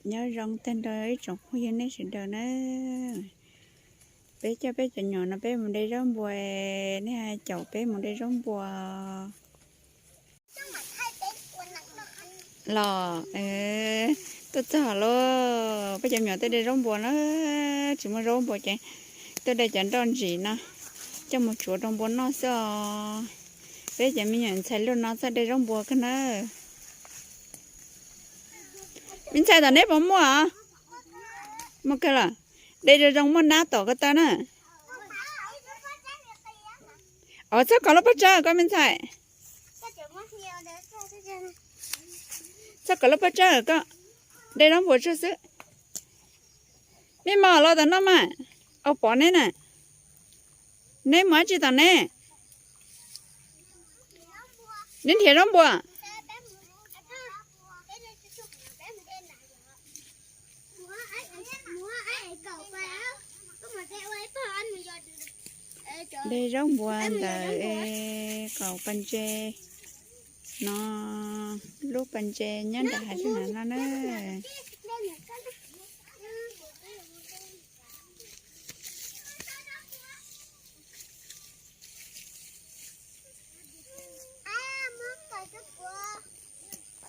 Nyob zoo tag nrho ib tsoom phooj ywg nej sawv daws na. Peb coj peb cov nyuam no peb mus de zaub npua, nej caum peb mus de zaub npua los. Tuaj txog lawm, peb cov me nyuam tuaj de zaub npua na, tsis muaj zaub npua ces tuaj de cov nroj ntsim no coj mus tsuav rau npua noj xwb os. Peb cov me nyuam ntxhais luaj no txawj de zaub npua kawg na. Me ntxhais tom neb puas muaj os? Muaj kawg los? De zoo zoo muaj nab tom ko taw na. Os, txhob kov lub pob tsawb koj me ntxhais. Txhob kov lub pob tsawb koj, de zaub npua tsuag xwb. Me mos los tom no mas, au pom neb na. Neb mus dab tsi tom neb? Neb nrhiav zaub npua. De zaub npua ntawm kaum pas ntse no, lub pas ntse nyob nram hav zoov no na.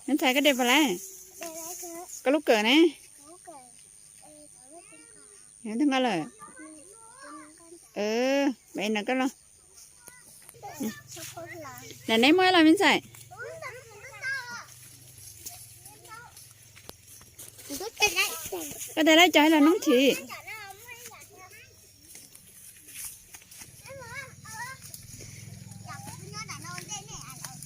Me ntxhais, koj de puas laiv? Koj lub kawm ne? Nqa lawm. Mam no koj los. Nram neb muaj ib los me ntxhais? Koj de lawm cov los noob thim.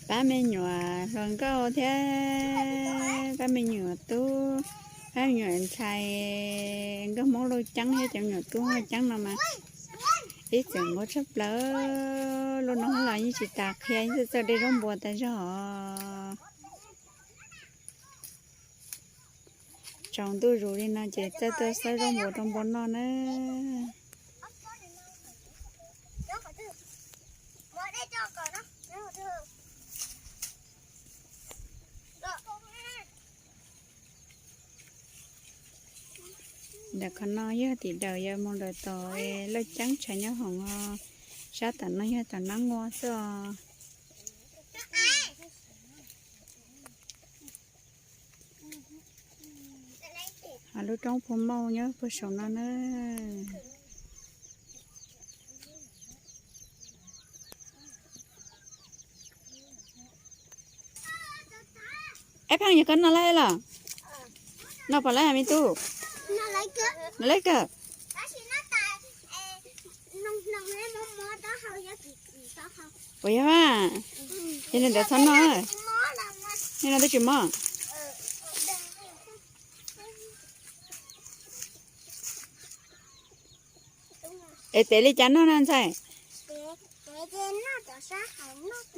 Pab me nyuam hluas nkauj thiab pab me nyuam tub, pab me nyuam ntxhais nkauj Hmoob Looj Ceeb thiab cov me nyuam tub Looj Ceeb no mas ib txwm nquag tshaj plaws. Lub no los yeej tsis tas qhia, yeej txawj txawj de zaub npua tas zog os. Tsaus ntuj zus li no ces txawj tuaj xawb zaub npua rau npua noj na. Ntawm qhov no yog tim dawm yuav mus lawm tom Looj Ceeb tshav nyob hoom os. Sab tom no yog tom Nab Nqua xwb os. Ho lub roob Phu Mauj nyob puag saum no na. Ab Pheej, yog koj noj laib los? Noj puas laib me tub? Noj laib kawg. Ua yog, yog li ntawd txhob noj. Nej no twb tsis mob. Es tev li cas noj na ntxhais?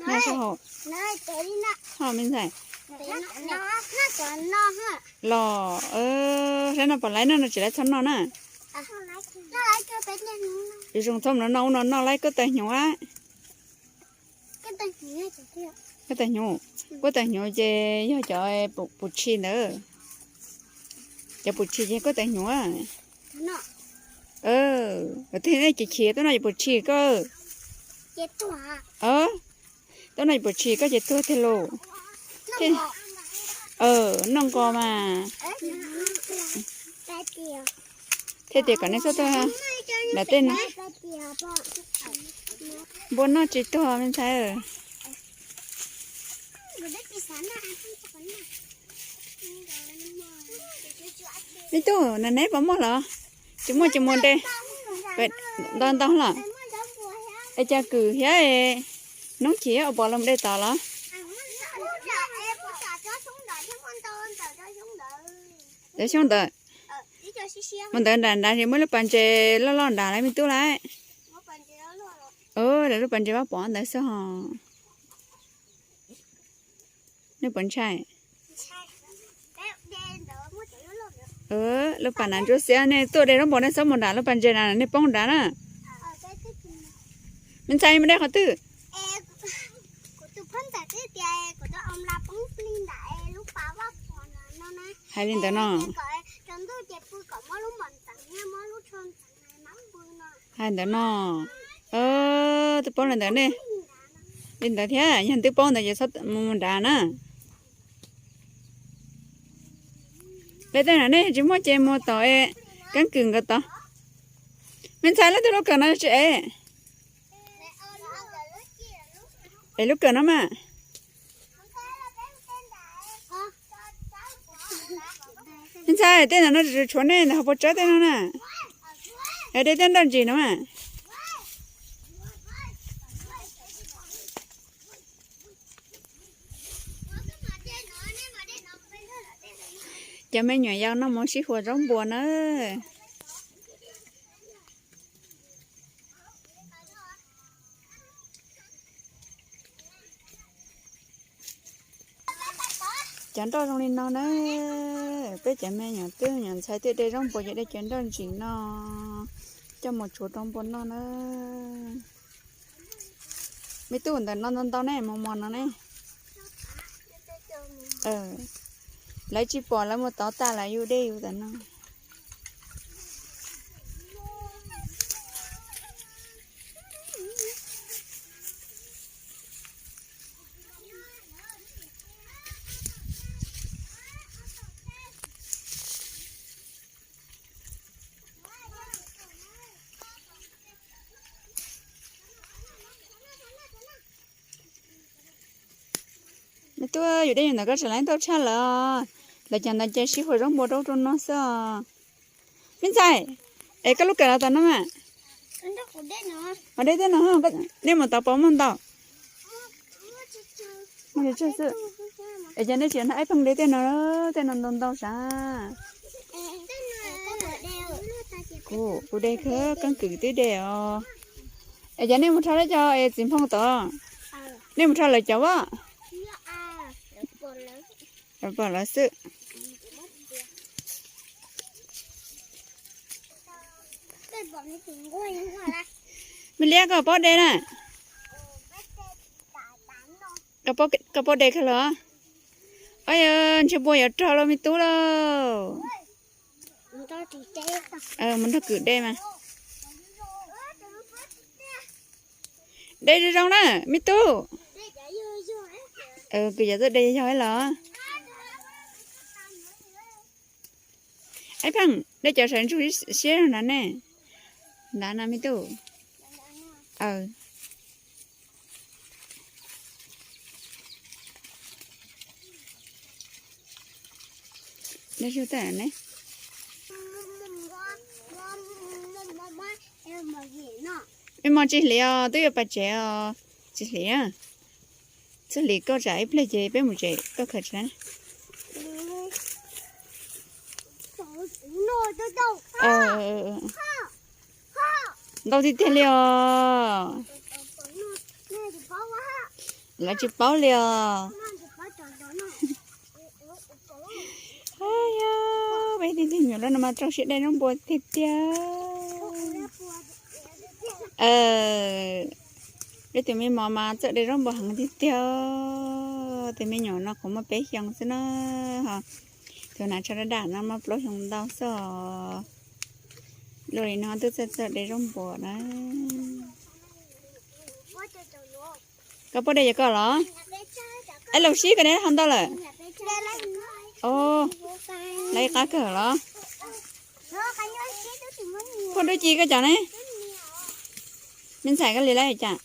Noj sab hauv. Ho me ntxhais. Los, saib noj puas laib, noj no tsis laib txhob noj na. Zoo txhob no noj, ub no noj laib kub tawg hnyuv a. Kub tawg hnyuv, kub tawg hnyuv ces yog cov pum tshis ntawd. Cov pum tshis ces kub tawg hnyuv. Twg chim tuaj noj cov pum tshis koj. Tuaj noj cov pum tshis koj ces tuag tiag lauj. Noj nqos mas. Thiaj tias kom nej txhob tuaj nram tej no. Npua noj tsis tuag me ntxhais. Me tub, neb puas muaj los? Tsis muaj ces mus de. Ntau ntau los. Es cas kwm thiab noob chim ua pov los de tod los? Cov xyoob ntawd. Mus ntawd nram nrad es muaj lub pas ntses loj loj nrad lawm me tub lauj. Lawv lub pas ntses Vaj Pov ntawd xwb hos. Nej puas ntshai? Lub pas nrad ntsuab xiab, nej tuaj de zaub npua nej txhob mus nram lub pas ntses na, nej poob nrad na. Me ntxhais, mus de qhov twg? Hais li ntawd no. Hais ntawd no, twb paub li ntawd ne. Li ntawd thiab, yog twb paub ntawd ces txhob mus nrad na. Li tej no nej tsis muaj ces mus tom Keeb Kwm nkawd tod. Me ntxhais, leej twg lub kawm no tsis ev? Ev lub kawm no mas. Me ntxhais, tej ntawm no tsis tshuav nej ntawm hauv paus tsawb tej no na. Ev de tej nroj ntsim no mas. Cov me nyuam yaus no mus sib huas zaub npua na. Cov nroj zoo li no na, peb cov me nyuam twb nyuam ntxhais twb de zaub npua ces de cov nroj ntsim no coj mus tshuav rau npua noj na. Me tub, ntawm no ntau ntau ne, mos mos no ne. Lawv tsis pom, lawv mus tod tas lawm, yus de yus tam no. Me tub, yus de yus ntawm koj tseem laib ntau tshaj lawm. Lawv cov ntawd ces sib huas zaub npua rau rau no xwb os. Me ntxhais, es koj lub kawm los tom no mas. Ho de tej no, nej mus tod puas muaj ntau? Muaj tsawg xwb. Es cov nej tsis nrog Aib Pheej de tej no, tej no ntau ntau sav. Kuv, kuv de kawg, Keeb Kwm twb de os. Es cov nej mus rho lawv cov es Txiv Nphoo tod, nej mus rho lawv cov as. Pom lawv xwb. Me liab, koj paub de na? Koj paub de kawg los? Ntshe npua yuav rog lawm me tub lauj. Mus nrog Kwm de mas. De zoo zoo na me tub. Kwv yog txawj de yog los. Aib Pheej, de cov sawv ntsug siab na ne. Nrad no me tub. Peb mog, tsis hliv os, twb yuav pais tsev os. Tsis hliv. Txhob hliv, koj tsam ib pliag ces peb mus tsev koj khaws tsis tau. Ntau tiag tiag li os. Lawv tsis paub li os. Yog peb tij tij nyuam lawm no mas rau siab de zaub npua tiag tiag. Peb tus me mos mas txawj de zaub npua heev tiag tiag. Tus me nyuam no qhuav muaj peb xyoos xwb na. Tus hnav tsho daj daj no muaj plaub xyoos ntau xwb os. Luaj li no twb txawj txawj de zaub npua na. Koj puas de cov ko los? Aib Laus Sib, koj de ho ntau lawm. Lawv ib qab kawg los? Phooj Dub Ci, koj cov ne? Me ntxhais, koj li lawv cas?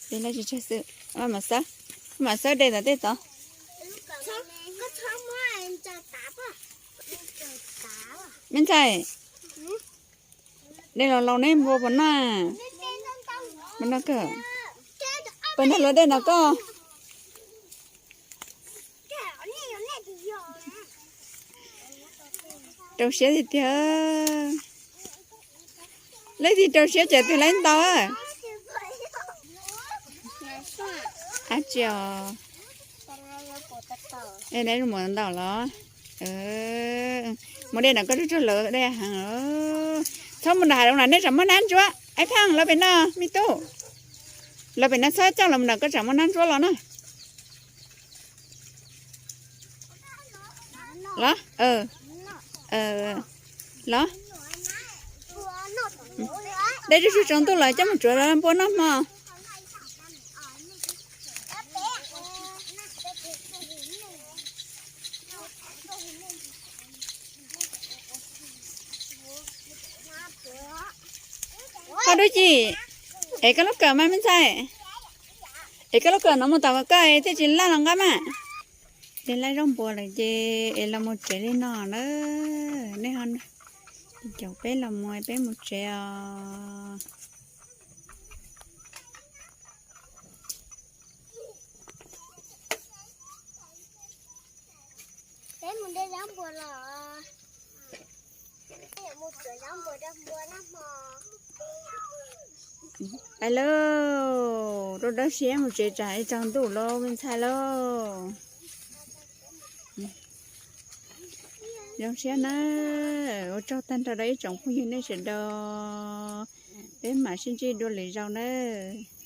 Li lawv tsis tsawg xwb. Mam xawb, mam xawb de tom tej tod. Me ntxhais, de los laus neb npua puas noj? Puas noj kawg? Puas nrog luag de no koj? Rau siab tiag tiag. Leej twg rau siab ces twg laib ntau. Ab tsi os. Neb mus ntau los? Mus de nram koj tsuag tsuag lawv de heev. Txhob mus nram hav zoov na, nej tsam muaj nab ntsuab. Aib Pheej, los pem no me tub. Los pem no, txhob coj los mus nram koj tsam muaj nab ntsuab los na. Los? Los? Dej tsaus ntuj lawm coj mus tsuav npua noj hmo. Ho Dub Ci, es koj lub kawm mas me ntxhais, es koj lub kawm no mus tom koj thiaj tsis laj los nqa mas. Ces laj zaub npua lawm ces es los mus tsev li no na. Nej ho, caum peb los mus peb mus tsev os. Pais lauj, rau dawb siab mus tsev tsam ib tsaus ntuj lauj me ntxhais lauj. Zoo siab na, ua tsaug tag nrho rau ib tsoom phooj ywg nej sawv daws, peb mam sib ntsib dua lwm zaus nawb.